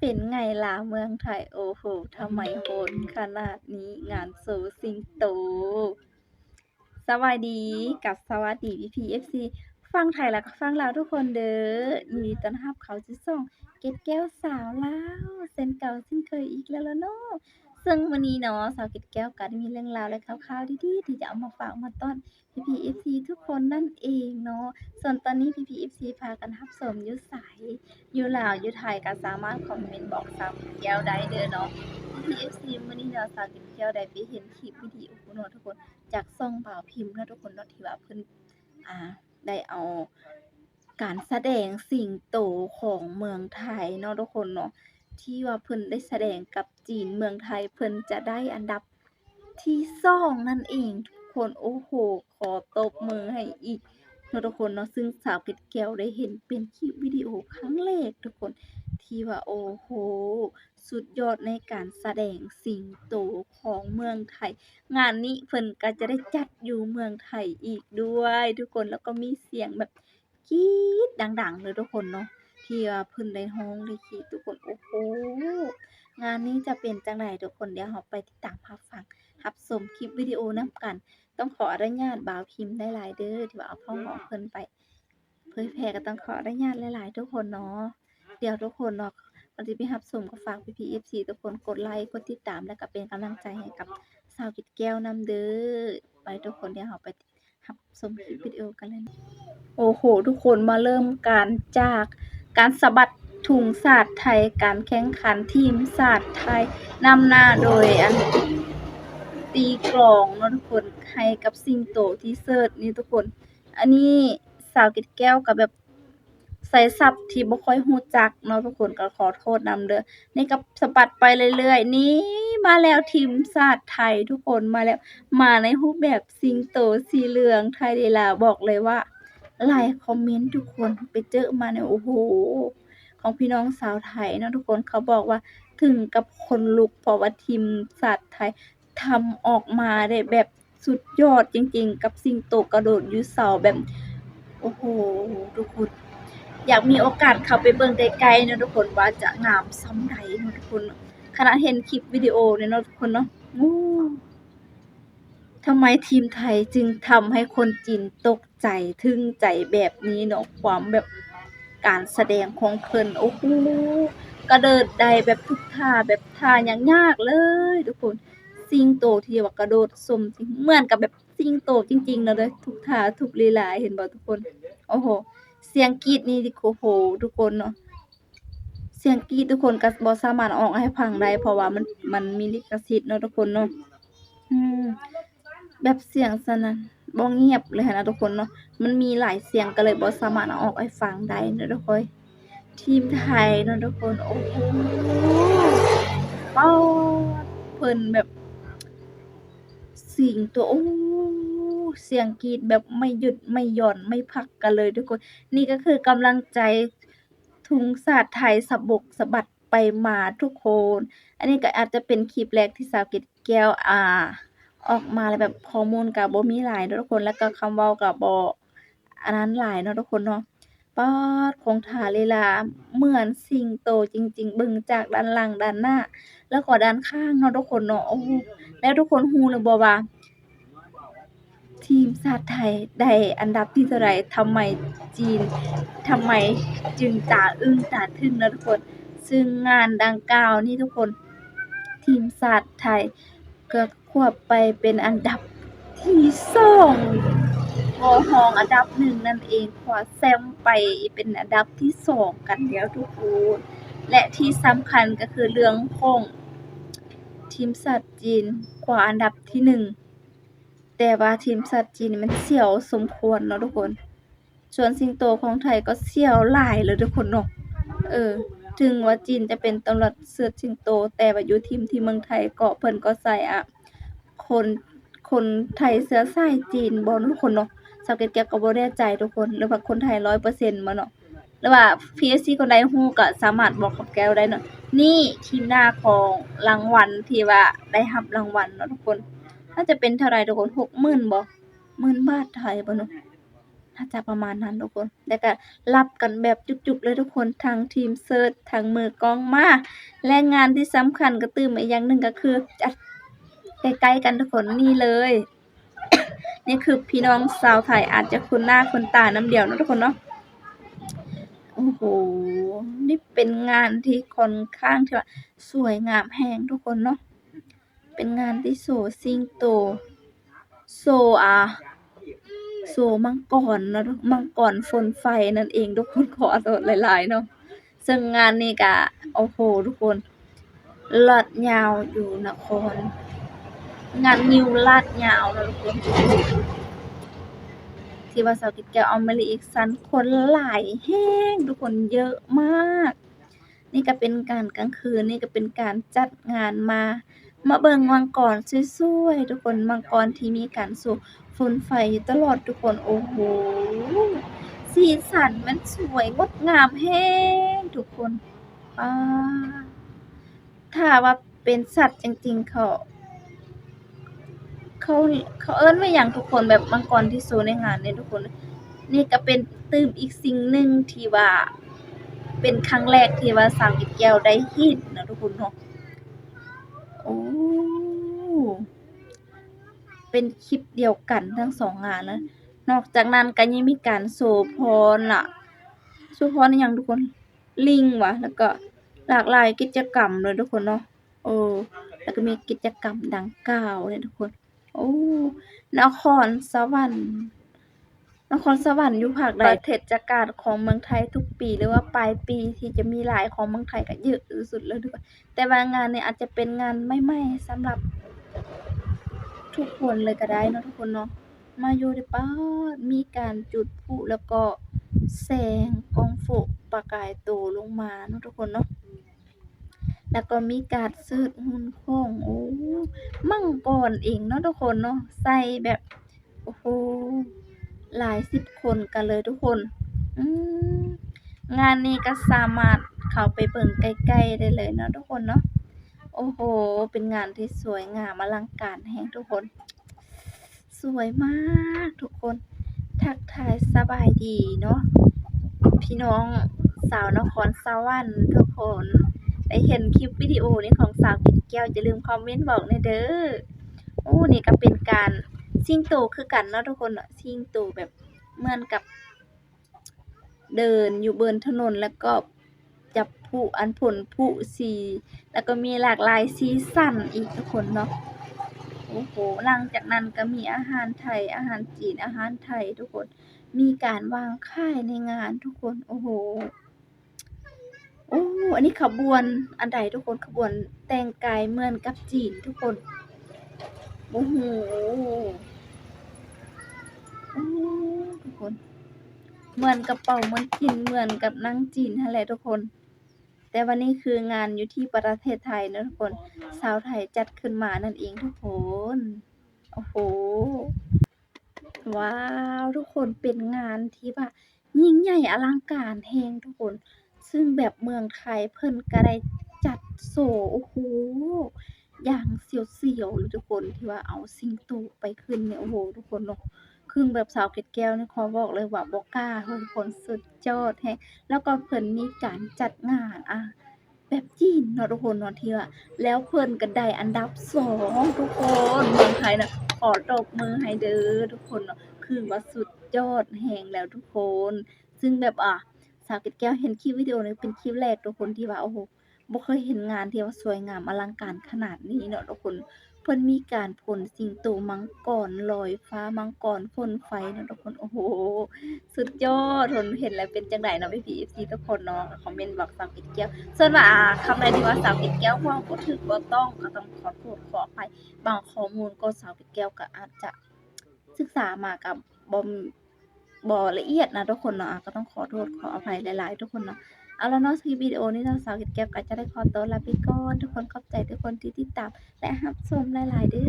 ເປັນໄງລະເມືອງໄທ ໂອ້ໂຫ ທຳໄມໂຫດຂະໜາດນີ້ ງານໂຊຊິງໂຕ. ສະບາຍດີກັບສະຫວັດດີພີ່ໆ ເອັຟຊີ ຝັ່ງໄທ ແລະ ກະຝັ່ງລາວທຸກຄົນເດີ. ຍິນດີຕ້ອນຮັບເຂົ້າສູ່ຊ່ອງເກດແກ້ວສາວລາວ ເຊັ່ນເກົ່າເຊັ່ນເຄີຍອີກແລ້ວລະເນາະ. ເຊິ່ງມື້ນີ້ເນາະ ສາວເກດແກ້ວກະໄດ້ມີເລື່ອງລາວ ແລະ ຂ່າວໆ ດີໆ ທີ່ຈະເອົາມາຝາກມາຕ້ອນ ພີ່ໆ ເອັຟຊີ ທຸກຄົນນັ້ນເອງເນາະ. ສ່ວນຕອນນີ້ພີ່ໆ ເອັຟຊີ ພາກັນຮັບຊົມຢູ່ໃສ ຢູ່ລາວ ຢູ່ໄທ ກໍສາມາດຄອມເມັນບອກສາວເກດແກ້ວໄດ້ເດີເນາະ. ພີ່ໆ ເອັຟຊີ ມື້ນີ້ເນາະ ສາວເກດແກ້ວໄດ້ໄປເຫັນຄລິບວິດີໂອເນາະທຸກຄົນ ຈາກຊ່ອງບ່າວພິມເນາະທຸກຄົນເນາະ ທີ່ວ່າເພິ່ນ ອ່າ ໄດ້ເອົາການສະແດງສິງໂຕຂອງເມືອງໄທເນາະທຸກຄົນເນາະ ທີ່ວ່າເພິ່ນໄດ້ສະແດງກັບຈີນ ເມືອງໄທເພິ່ນຈະໄດ້ອັນດັບ ທີສອງນັ້ນເອງທຸກຄົນ. ໂອ້ໂຫ ຂໍຕົບມືໃຫ້ອີກເນາະທຸກຄົນເນາະ. ຊຶ່ງສາວເກດແກ້ວໄດ້ເຫັນເປັນຄລິບວິດີໂອຄັ້ງແລກທຸກຄົນ ທີ່ວ່າ ໂອ້ໂຫ ສຸດຍອດໃນການສະແດງສິງໂຕຂອງເມືອງໄທ. ງານນີ້ເພິ່ນກໍຈະໄດ້ຈັດຢູ່ເມືອງໄທອີກດ້ວຍທຸກຄົນ ແລ້ວກໍມີສຽງແບບ ກຣີດດັງໆ ເລີຍທຸກຄົນເນາະ ທີ່ວ່າເພິ່ນໄດ້ຮ້ອງໄດ້ກຣີດທຸກຄົນ. ໂອ້ໂຫ ງານນີ້ຈະເປັນຈັ່ງໃດທຸກຄົນ ດຽວເຮົາໄປຕິດຕາມຮັບຟັງຮັບຊົມຄລິບວິດີໂອນຳກັນ. ຕ້ອງຂໍອະນຸຍາດບ່າວພິມຫຼາຍໆ ເດີ ທີ່ວ່າເອົາຂອງຂອງເພິ່ນໄປເຜີຍແຜ່ ກໍຕ້ອງຂໍອະນຸຍາດຫຼາຍໆ ທຸກຄົນເນາະ. ດຽວທຸກຄົນເນາະ ກ່ອນທີ່ໄປຮັບຊົມ ກໍຝາກພີ່ໆ ເອັຟຊີ ທຸກຄົນກົດໄລ ກົດຕິດຕາມ ແລະ ກໍເປັນກຳລັງໃຈໃຫ້ກັບສາວເກດແກ້ວນຳເດີ. ໄປທຸກຄົນ ດຽວເຮົາໄປ ຮັບຊົມຄລິບວິດີໂອກັນເລີຍ. ໂອ້ໂຫ ທຸກຄົນ ມາເລີ່ມກັນຈາກການສະບັດທຸງຊາດໄທ ການແຂ່ງຂັນທີມຊາດໄທ ນຳໜ້າໂດຍອັນຕີກລອງເນາະທຸກຄົນ ໃຫ້ກັບສິງໂຕທີ່ເສີດນີ້ທຸກຄົນ. ອັນນີ້ສາວເກດແກ້ວກໍແບບ ໃຊ້ສັບທີ່ບໍ່ຄ່ອຍຮູ້ຈັກເນາະທຸກຄົນ ກໍຂໍໂທດນຳເດີ. ນີ້ກໍສະບັດໄປເລື້ອຍໆ ນີ້ມາແລ້ວ ທີມຊາດໄທທຸກຄົນ ມາແລ້ວ ມາໃນຮູບແບບສິງໂຕສີເຫຼືອງ ໄທເດລາ. ບອກເລີຍວ່າຫຼາຍຄອມເມັນທຸກຄົນ ໄປເຈີມານີ້ ໂອ້ໂຫ ຂອງພີ່ນ້ອງຊາວໄທເນາະທຸກຄົນ ເຂົາບອກວ່າເຖິງກັບຂົນລຸກ ເພາະວ່າທີມຊາດໄທ ທຳອອກມາໄດ້ແບບສຸດຍອດຈິງໆ ກັບສິງໂຕກະໂດດຢູ່ເສົາແບບ ໂອ້ໂຫ ທຸກຄົນ ຢາກມີໂອກາດເຂົ້າໄປເບິ່ງໃກ້ໆ ເນາະທຸກຄົນ ວ່າຈະງາມສ່ຳໃດເນາະທຸກຄົນ. ຂະໜາດເຫັນຄລິບວິດີໂອນີ້ເນາະທຸກຄົນເນາະ ໂອ້ ທຳໄມທີມໄທຈຶ່ງທຳໃຫ້ຄົນຈີນຕົກໃຈ ທຶ່ງໃຈແບບນີ້ເນາະ ຄວາມແບບການສະແດງຂອງເພິ່ນ ໂອ້ໂຫ ກະເດີດໄດ້ແບບທຸກທ່າ ແບບທ່າຍາກໆ ເລີຍທຸກຄົນ. ສິງໂຕທີ່ວ່າກະໂດດສົມ ເໝືອນກັບແບບສິງໂຕຈິງໆ ເນາະເດີ ທຸກທ່າທຸກລີລາ ເຫັນບໍ່ທຸກຄົນ? ໂອ້ໂຫ ສຽງກຣີດນີ້ ໂອ້ໂຫ ທຸກຄົນເນາະ ສຽງກຣີດທຸກຄົນກໍບໍ່ສາມາດເອົາອອກໃຫ້ຟັງໄດ້ ເພາະວ່າມັນ ມັນມີລິຂະສິດເນາະທຸກຄົນເນາະ. ອືມ ແບບສຽງສະໜັ່ນ ບໍ່ງຽບເລີຍຫັ້ນນະທຸກຄົນເນາະ ມັນມີຫຼາຍສຽງ ກໍເລີຍບໍ່ສາມາດເອົາອອກໃຫ້ຟັງໄດ້ເນາະທຸກຄົນ. ທີມໄທເນາະທຸກຄົນ ໂອ້ໂຫ ປາດ ເພິ່ນແບບ ສິງໂຕ ໂອ້ ສຽງກຣີດແບບໄມ່ຢຸດໄມ່ຢ່ອນໄມ່ພັກກັນເລີຍທຸກຄົນ. ນີ້ກໍຄືກຳລັງໃຈ ທຸງຊາດໄທສະບົກສະບັດໄປມາທຸກຄົນ. ອັນນີ້ກໍອາດຈະເປັນຄລິບແລກທີ່ສາວເກດແກ້ວ ອ່າ ອອກມາ ແລ້ວແບບຂໍ້ມູນກໍບໍ່ມີຫຼາຍເນາະທຸກຄົນ ແລ້ວກໍຄຳເວົ້າກໍບໍ່ອັນນັ້ນຫຼາຍເນາະທຸກຄົນເນາະ. ປາດ ຄົງທ່າລີລາເໝືອນສິງໂຕຈິງໆ ເບິ່ງຈາກດ້ານຫຼັງ ດ້ານໜ້າ ແລ້ວກໍດ້ານຂ້າງເນາະທຸກຄົນເນາະ. ໂອ້ໂຫ ແລ້ວທຸກຄົນຮູ້ຫຼືບໍ່ວ່າ ທີມຊາດໄທໄດ້ອັນດັບທີເທົ່າໃດ? ທຳໄມຈີນ ທຳໄມຈຶ່ງຕາອຶ້ງຕາທຶ່ງເນາະທຸກຄົນ? ຊຶ່ງງານດັ່ງກ່າວນີ້ທຸກຄົນ ທີມຊາດໄທກໍຄວ້າໄປເປັນອັນດັບທີສອງ ກໍຮອງອັນດັບໜຶ່ງນັ້ນເອງ ຄວ້າແຊ້ມໄປເປັນອັນດັບທີສອງກັນແລ້ວທຸກຄົນ. ແລະ ທີ່ສຳຄັນກໍຄືເລື່ອງຂອງທີມຊາດຈີນຄວ້າອັນດັບທີໜຶ່ງ ແຕ່ວ່າທີມຊາດຈີນນີ້ມັນສຽວສົມຄວນເນາະທຸກຄົນ. ສ່ວນສິງໂຕຂອງໄທກໍສຽວຫຼາຍເລີຍທຸກຄົນເນາະ. ເອີ ເຖິງວ່າຈີນຈະເປັນຕຳຫຼວດເຊີດສິງໂຕ ແຕ່ວ່າຢູ່ທີມທີ່ເມືອງໄທກໍ ເພິ່ນກໍໃສ່ ອະ ຄົນ ຄົນໄທເຊື້ອສາຍຈີນບໍ່ເນາະທຸກຄົນເນາະ. ສາວເກດແກ້ວກໍບໍ່ແນ່ໃຈທຸກຄົນ ຫຼືວ່າຄົນໄທຮ້ອຍເປີເຊັນບໍ່ເນາະ. ຫຼືວ່າ ພີເອັຟຊີ ຄົນໃດຮູ້ກໍສາມາດບອກກັບແກ້ວໄດ້ເນາະ. ນີ້ທີມໜ້າຂອງລາງວັນທີ່ວ່າໄດ້ຮັບລາງວັນເນາະທຸກຄົນ ໜ້າຈະເປັນເທົ່າໃດທຸກຄົນ? ຫົກໝື່ນບໍ່? ໝື່ນບາດໄທບໍ່ເນາະ? ອາດຈະປະມານນັ້ນທຸກຄົນ ແລ້ວກະລັບກັນແບບຈຸກໆເລີຍທຸກຄົນ ທັງທີມເຊີດ ທັງມືກ້ອງມາ ແລະ ງານທີ່ສຳຄັນກະຕື່ມອີກຢ່າງໜຶ່ງກະຄື ໃກ້ໆກັນທຸກຄົນ ນີ້ເລີຍ ນີ້ຄືພີ່ນ້ອງຊາວໄທອາດຈະຄຸ້ນໜ້າຄຸ້ນຕານຳດຽວເນາະທຸກຄົນເນາະ. ໂອ້ໂຫ ນີ້ເປັນງານທີ່ຂ້ອນຂ້າງທີ່ວ່າສວຍງາມແຮງທຸກຄົນເນາະ. ເປັນງານທີ່ໂຊຊິງໂຕ ໂຊ ອາ ໂຊມັງກອນເນາະ ມັງກອນຝົນໄຟນັ້ນເອງທຸກຄົນ ຂໍອະໂທດຫຼາຍໆເນາະ. ເຊິ່ງງານນີ້ກະ ໂອ້ໂຫ ທຸກຄົນ ລາດຍາວຢູ່ນະຄອນ ງານງິ້ວລາດຍາວເນາະທຸກຄົນ ທີ່ວ່າສາວເກດແກ້ວເອົາມາຣີແອັກຊັນ ຄົນຫຼາຍແຮງທຸກຄົນ ເຍີະມາກ. ນີ້ກະເປັນການກາງຄືນ ນີ້ກະເປັນການຈັດງານມາ ມາເບິ່ງມັງກອນສວຍໆທຸກຄົນ ມັງກອນທີ່ມີການໂຊຝົນໄຟຢູ່ຕະຫຼອດທຸກຄົນ. ໂອ້ໂຫ ສີສັນມັນສວຍງົດງາມແຮງທຸກຄົນ ປາ ຖ້າວ່າເປັນສັດຈິງໆ ເຂົາ ເຂົາ ເຂົາເອີ້ນວ່າຫຍັງທຸກຄົນ ແບບມັງກອນທີ່ໂຊໃນງານນີ້ທຸກຄົນ. ນີ້ກະເປັນຕື່ມອີກສິ່ງໜຶ່ງທີ່ວ່າເປັນຄັ້ງແລກທີ່ວ່າສາວເກດແກ້ວໄດ້ເຫັນນະທຸກຄົນເນາະ. ໂອ້ ເປັນຄລິບດຽວກັນທັງສອງງານເລີຍ. ນອກຈາກນັ້ນກະຍັງມີການໂຊພອນລະ ໂຊພອນອີ່ຫຍັງທຸກຄົນ ລິງຫວາ ແລ້ວກະຫຼາກຫຼາຍກິດຈະກຳເລີຍທຸກຄົນເນາະ. ເອີ ແລ້ວກະມີກິດຈະກຳດັ່ງກ່າວເລີຍທຸກຄົນ. ໂອ້ ນະຄອນສະຫວັນ ນະຄອນສະຫວັນຢູ່ພາກໃດ? ເທດສະການຂອງເມືອງໄທທຸກປີ ຫຼືວ່າປາຍປີທີ່ຈະມີຫຼາຍຂອງເມືອງໄທກະເຍີະທີ່ສຸດເລີຍທຸກຄົນ. ແຕ່ວ່າງານນີ້ອາດຈະເປັນງານໃໝ່ໆສຳລັບທຸກຄົນເລີຍກະໄດ້ເນາະທຸກຄົນເນາະ. ມາຢູ່ເດ ປາດ ມີການຈຸດພລຸ ແລ້ວກໍແສງກອງຟຸປະກາຍໂຕລົງມາເນາະທຸກຄົນເນາະ. ແລ້ວກໍມີການເຊີດຫຸ່ນໂຂງ ໂອ້ ມັງກອນເອງເນາະທຸກຄົນເນາະ ໃສ່ແບບ ໂອ້ໂຫ ຫຼາຍສິບຄົນກັນເລີຍທຸກຄົນ. ອືມ ງານນີ້ກະສາມາດເຂົ້າໄປເບິ່ງໃກ້ໆໄດ້ເລີຍເນາະທຸກຄົນເນາະ. ໂອ້ໂຫ ເປັນງານທີ່ສວຍງາມອະລັງການແຮງທຸກຄົນ. ສວຍມາກທຸກຄົນ. ທັກທາຍສະບາຍດີເນາະ ພີ່ນ້ອງຊາວນະຄອນສະຫວັນທຸກຄົນ. ໄດ້ເຫັນຄລິບວິດີໂອນີ້ຂອງສາວເກດແກ້ວ ຢ່າລືມຄອມເມັນບອກແດ່ເດີ. ໂອ້ ນີ້ກະເປັນການຊິງໂຕຄືກັນເນາະທຸກຄົນເນາະ ຊິງໂຕແບບເໝືອນກັບ ເດີນຢູ່ເບິ່ງຖະໜົນ ແລ້ວກໍຈັບຜຸ ອັນ ຜົນຜຸສີ ແລ້ວກໍມີຫຼາກຫຼາຍສີສັນອີກທຸກຄົນເນາະ. ໂອ້ໂຫ ຫຼັງຈາກນັ້ນກໍມີອາຫານໄທ ອາຫານຈີນ ອາຫານໄທທຸກຄົນ ມີການວາງຂາຍໃນງານທຸກຄົນ. ໂອ້ໂຫ ໂອ້ ອັນນີ້ຂະບວນອັນໃດທຸກຄົນ? ຂະບວນແຕ່ງກາຍເໝືອນກັບຈີນທຸກຄົນ. ໂອ້ໂຫ ໂອ້ ທຸກຄົນ ເໝືອນກະເປົາ ເໝືອນກິນ ເໝືອນກັບໜັງຈີນຫັ້ນແຫຼະທຸກຄົນ. ແຕ່ວ່ານີ້ຄືງານຢູ່ທີ່ປະເທດໄທເນາະທຸກຄົນ ຊາວໄທຈັດຂຶ້ນມານັ້ນເອງທຸກຄົນ. ໂອ້ໂຫ ວ້າວ ທຸກຄົນ ເປັນງານທີ່ວ່າຍິ່ງໃຫຍ່ອະລັງການແຮງທຸກຄົນ. ຊຶ່ງແບບເມືອງໄທເພິ່ນກະໄດ້ຈັດໂຊ ໂອ້ໂຫ ຢ່າງສຽວໆເລີຍທຸກຄົນ ທີ່ວ່າເອົາສິງໂຕໄປຂຶ້ນນີ້ ໂອ້ໂຫ ທຸກຄົນເນາະ. ຄືແບບສາວເກດແກ້ວນີ້ ຂໍບອກເລີຍວ່າບໍ່ກ້າເລີຍທຸກຄົນ ສຸດຍອດແຮງ. ແລ້ວກໍເພິ່ນມີການຈັດງານ ອາ ແບບຈີນເນາະທຸກຄົນເນາະ ທີ່ວ່າ ແລ້ວເພິ່ນກະໄດ້ອັນດັບສອງທຸກຄົນ. ເມືອງໄທນະ ຂໍຕົບມືໃຫ້ເດີທຸກຄົນເນາະ ຄືວ່າສຸດຍອດແຮງແລ້ວທຸກຄົນ. ຊຶ່ງແບບ ອາ ສາວເກດແກ້ວເຫັນຄລິບວິດີໂອນີ້ເປັນຄລິບແລກທຸກຄົນ ທີ່ວ່າ ໂອ້ໂຫ ບໍ່ເຄີຍເຫັນງານທີ່ວ່າສວຍງາມອະລັງການຂະໜາດນີ້ເນາະທຸກຄົນ. ເພິ່ນມີການໂພນສິງໂຕ ມັງກອນລອຍຟ້າ ມັງກອນໂພນໄຟເນາະທຸກຄົນ. ໂອ້ໂຫ ສຸດຍອດ ເຫັນແລ້ວເປັນຈັ່ງໃດເນາະ ພີ່ໆ ເອັຟຊີ ທຸກຄົນເນາະ ຄອມເມັນບອກສາວເກດແກ້ວ. ສ່ວນວ່າ ອາ ຄຳໃດທີ່ວ່າສາວເກດແກ້ວເວົ້າບໍ່ຖືກບໍ່ຕ້ອງ ກະຕ້ອງຂໍໂທດຂໍອະໄພ. ບາງຂໍ້ມູນກໍສາວເກດແກ້ວກະອາດຈະສຶກສາມາກະບໍ່ ບໍ່ລະອຽດນະທຸກຄົນເນາະ ອາ ກະຕ້ອງຂໍໂທດຂໍອະໄພຫຼາຍໆ ທຸກຄົນເນາະ. ເອົາລະເນາະ ຄລິບວິດີໂອນີ້ເນາະ ສາວເກດແກ້ວກະຈະໄດ້ຂໍຕົວລາໄປກ່ອນ. ທຸກຄົນຂອບໃຈທຸກຄົນທີ່ຕິດຕາມ ແລະ ຮັບຊົມຫຼາຍໆເດີ.